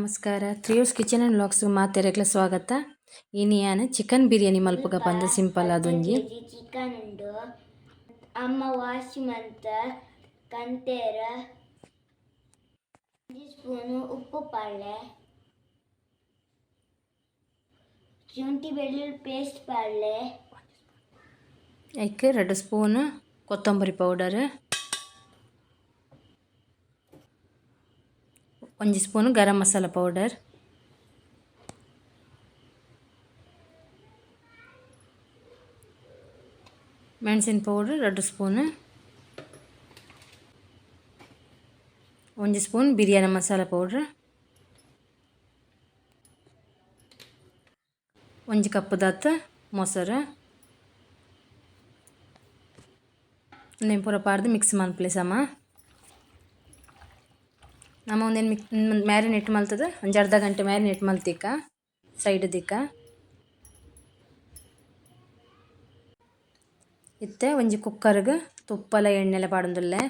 ನಮಸ್ಕಾರ. ತ್ರಿಯೋಸ್ kitchen and vlogs ಮಾತೆರೆಗ್ಲ ಸ್ವಾಗತ. ಇನಿ ಯಾನ್ ಚಿಕನ್ ಬಿರಿಯಾನಿ ಮಲ್ಪುಗ ಪಂದ್ ಸಿಂಪಲ್ ಆದೊಂಜಿ. ಕೆಜಿ ಚಿಕನ್ ಉಂಡು. ಅಮ್ಮ ವಾಶ್ ಮಂತ ಕಂತೇರ. 1 ಸ್ಪೂನು ಉಪ್ಪು ಪಾಡ್ಲೆ, ಶುಂಠಿ ಬೆಳ್ಳುಳ್ಳಿ ಪೇಸ್ಟ್ ಪಾಡ್ಲೆ. ಐಕ್ 2 ಸ್ಪೂನ್ ಕೊತ್ತಂಬರಿ powder, 1 spoon garam masala powder, ಮೆಣಸಿನ powder 2 spoon, 1 spoon biryani masala powder, 1 cup ದಾತ್ ಮೊಸರು. ಉಂದೆನ್ ಪೂರ ಪಾಡ್ದು ಮಿಕ್ಸ್ ಮನ್ಪುಲೆ ಸಮ. ನಮ ಉಂದೆನ್ ಮಿಕ್ ಮ್ಯಾರಿನೇಟ್ ಮಲ್ತದ ಒಂಜಿ ಅರ್ಧ ಗಂಟೆ ಮ್ಯಾರಿನೇಟ್ ಮಲ್ತಿಕ್ಕ ಸೈಡ್ ದಿಕ್ಕ. ಇತ್ತೆ ಒಂಜಿ ಕುಕ್ಕರ್ಗ್ ತುಪ್ಪಲ ಎಣ್ಣೆಲ ಪಾಡೊಂದುಲ್ಲೆ.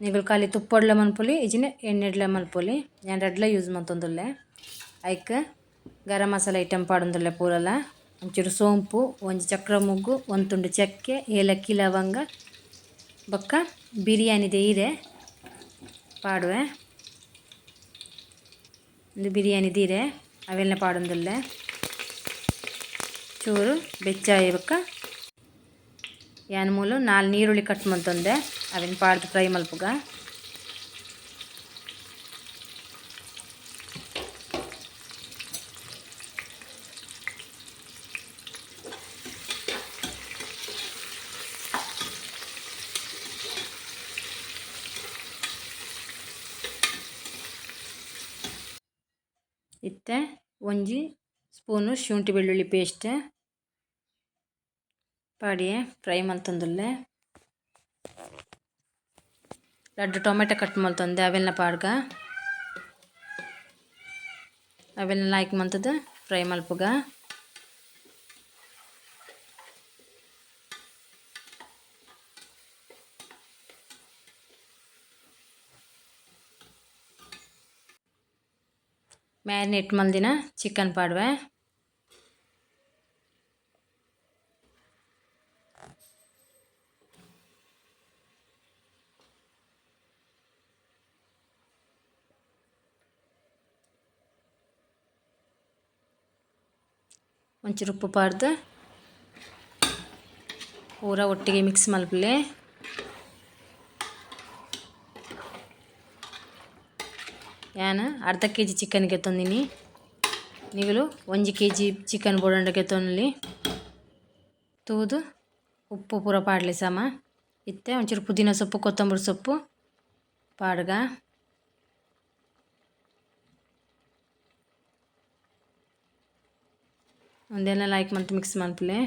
ನಿಗುಲು ಖಾಲಿ ತುಪ್ಪಡ್ಲ ಮನ್ಪೊಲಿ ಇಜ್ಜಿಂಡ ಎಣ್ಣೆಡ್ಲ ಮನ್ಪೊಲಿ. ಯಾನ್ ರಡ್ಲ ಯೂಸ್ ಮಲ್ತೊಂದುಲ್ಲೆ. ಐಕ್ ಗರಂ ಮಸಾಲ ಐಟಮ್ ಪಾಡೊಂದುಲ್ಲೆ ಪೂರಲ. ಒಂಚೂರು ಸೋಂಪು, ಒಂಜಿ ಚಕ್ರ ಮೊಗ್ಗು, ಒಂಜಿ ತುಂಡು ಚಕ್ಕೆ, ಏಲಕ್ಕಿ, ಲವಂಗ ಬೊಕ್ಕ ಬಿರಿಯಾನಿದ ಇರೆ ಪಾಡುವೆ. ಉಂದು ಬಿರಿಯಾನಿದ ಇರೆ ಅವೆಲ್ಲ ಪಾಡೊಂದುಲ್ಲೆ. ಚೂರು ಬೆಚ್ಚಾಯಿ ಬೊಕ್ಕ ಯಾನ್ ಮೂಲು 4 ನೀರುಳ್ಳಿ ಕಟ್ ಮಲ್ತೊಂದೆ ಅವೆನ್ ಪಾಡ್ದು ಫ್ರೈ ಮಲ್ಪುಗ. ಇತ್ತೆ ಒಂಜಿ ಸ್ಪೂನು ಶುಂಠಿ ಬೆಳ್ಳುಳ್ಳಿ ಪೇಸ್ಟ್ ಪಾಡಿಯೆ ಫ್ರೈ ಮಲ್ತೊಂದುಲ್ಲೆ. 2 ಟೊಮೆಟೊ ಕಟ್ ಮಲ್ತೊಂದೆ ಅವೆಲ್ಲ ಪಾಡ್ಗ. ಅವೆಲ್ಲ ಲಾಯ್ಕ್ ಮಲ್ತದ ಫ್ರೈ ಮಲ್ಪುಗ. ಮ್ಯಾರಿನೇಟ್ ಮಲ್ದಿನ ಚಿಕನ್ ಪಾಡುವೆ. ಒಂಚೂರು ಉಪ್ಪು ಪಾಡ್ದು ಪೂರ ಒಟ್ಟಿಗೆ ಮಿಕ್ಸ್ ಮಲ್ಪುಲೆ. ಯಾನ್ ಅರ್ಧ ಕೆಜಿ ಚಿಕನ್ ಗೆತ್ತೊಂದಿನಿ. ನಿಗುಲು 1 ಕೆಜಿ ಚಿಕನ್ ಬೋಡಂಡ ಗೆತ್ತೊನೊಲಿ. ತೂದು ಉಪ್ಪು ಪೂರ ಪಾಡ್ಲೆ ಸಮ. ಇತ್ತೆ ಒಂಚೂರು ಪುದೀನ ಸೊಪ್ಪು ಕೊತ್ತಂಬರಿ ಸೊಪ್ಪು ಪಾಡ್ಗ. ಉಂದೆಲ್ಲ ಲಾಯ್ಕ್ ಮಂತ್ ಮಿಕ್ಸ್ ಮನ್ಪುಲೆ.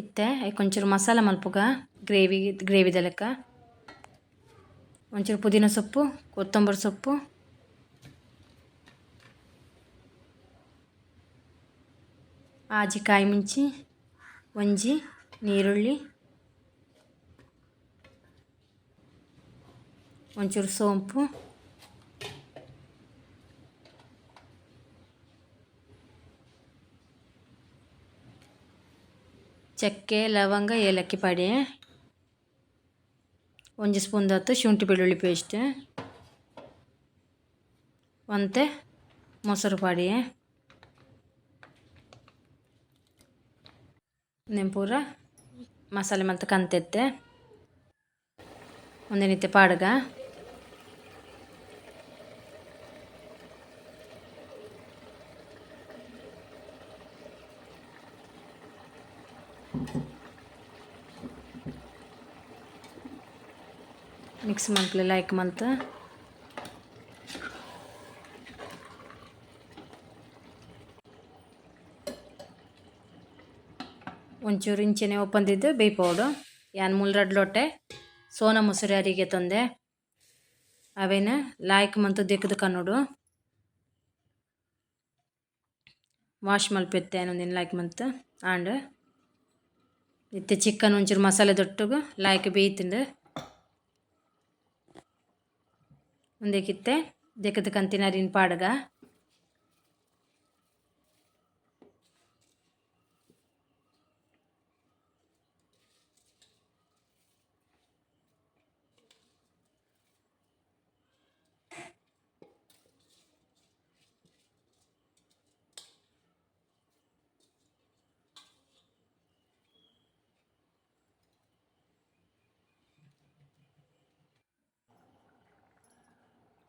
ಇತ್ತೆ ಐಕ್ ಒಂಚೂರು ಮಸಾಲ ಮಲ್ಪುಗ ಗ್ರೇವಿ ಗ್ರೇವಿದ ಲೆಕ್ಕ. ಒಂಚೂರು ಪುದೀನ ಸೊಪ್ಪು ಕೊತ್ತಂಬರಿ ಸೊಪ್ಪು, ಆಜಿ ಕಾಯಿ ಮುಂಚಿ, ಒಂಜಿ ನೀರುಳ್ಳಿ, ಒಂಚೂರು ಸೋಂಪು, ಚಕ್ಕೆ ಲವಂಗ ಏಲಕ್ಕಿ ಪಾಡಿ, ಒಂಜಿ ಸ್ಪೂನ್ ದಾತ್ ಶುಂಠಿ ಬೆಳ್ಳುಳ್ಳಿ ಪೇಸ್ಟ್, ಒಂತೆ ಮೊಸರು ಪಾಡಿ. ಉಂದೆನ್ ಪೂರ ಮಸಾಲೆ ಮಲ್ತ್ ಕಂತೆತ್ತೆ. ಉಂದೆನ್ ಇತ್ತೆ ಪಾಡ್ಗ. ಮಿಕ್ಸ್ ಮನ್ಪುಲೆ ಲಾಯ್ಕ್ ಮಲ್ತ್. ಒಂಚೂರು ಇಂಚೆನೆ ಒಪ್ಪಂದಿದ್ದು ಬೇಯ್ಪೋಡು. ಯಾನ್ ಮೂಲು ರಡ್ಡ್ ಲೋಟೆ ಸೋನ ಮೊಸರು ಅರಿಗೆ ತಂದೆ. ಅವೆನ್ ಲಾಯ್ಕ್ ಮಂತು ದೆಕ್ಕುದು ಕನ್ನೋಡು. ವಾಶ್ ಮಲ್ಪೆತ್ತೆ ಒಂದಿನ ಲಾಯ್ಕ್ ಮಂತ್ ಆಂಡ್. ಇತ್ತೆ ಚಿಕನ್ ಒಂಚೂರು ಮಸಾಲೆ ದೊಟ್ಟುಗು ಲಾಯ್ಕ್ ಬೇಯ್ತುಂಡು. ಉಂದೆಕಿತ್ತೆ ದೆಕ್ಕುದು ಕಂತಿನ ಅರಿನ್ ಪಾಡ್ಗ.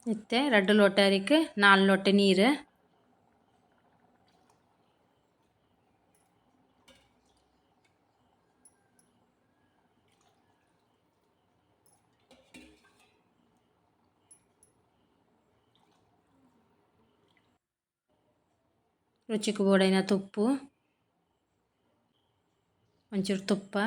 ಇತ್ತೆ ರಡ್ಡ್ ಲೋಟೆ ಅರಿಕ್ 4 ಲೋಟೆ ನೀರು. ರುಚಿಕ್ ಬೋಡಾಯಿನ ತುಪ್ಪು, ಒಂಚೂರು ತುಪ್ಪ.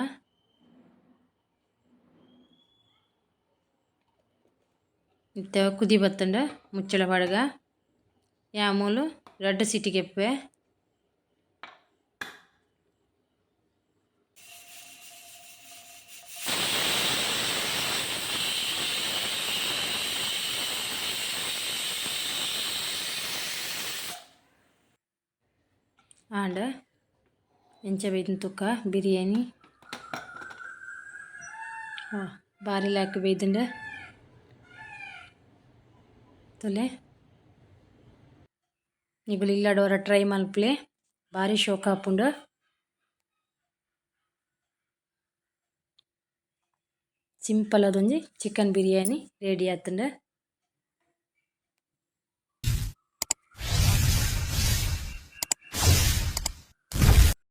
ಇತ್ತೆ ಕುದಿ ಬತ್ತುಂಡು ಮುಚ್ಚಳ ಪಾಡ್ಗ. ಯಾಮೂಲು ರಡ್ಡ್ ಸಿಟಿ ಕೆಪ್ಪೆ. ಆಂಡ್ ಎಂಚ ಬೈದಿನ ತುಕ್ಕ ಬಿರಿಯಾನಿ ಬಾರಿ ಲಾಯ್ಕ್ ಬೈದುಂಡು. ತೂಲೆ ನಿಕುಲು ಇಲ್ಲಡ್ ಒರ ಟ್ರೈ ಮಲ್ಪುಲೆ ಬಾರಿ ಶೋಕು ಆಪುಂಡು. ಸಿಂಪಲ್ ಆದ್ ಒಂಜಿ ಚಿಕನ್ ಬಿರಿಯಾನಿ ರೆಡಿ ಆತುಂಡು.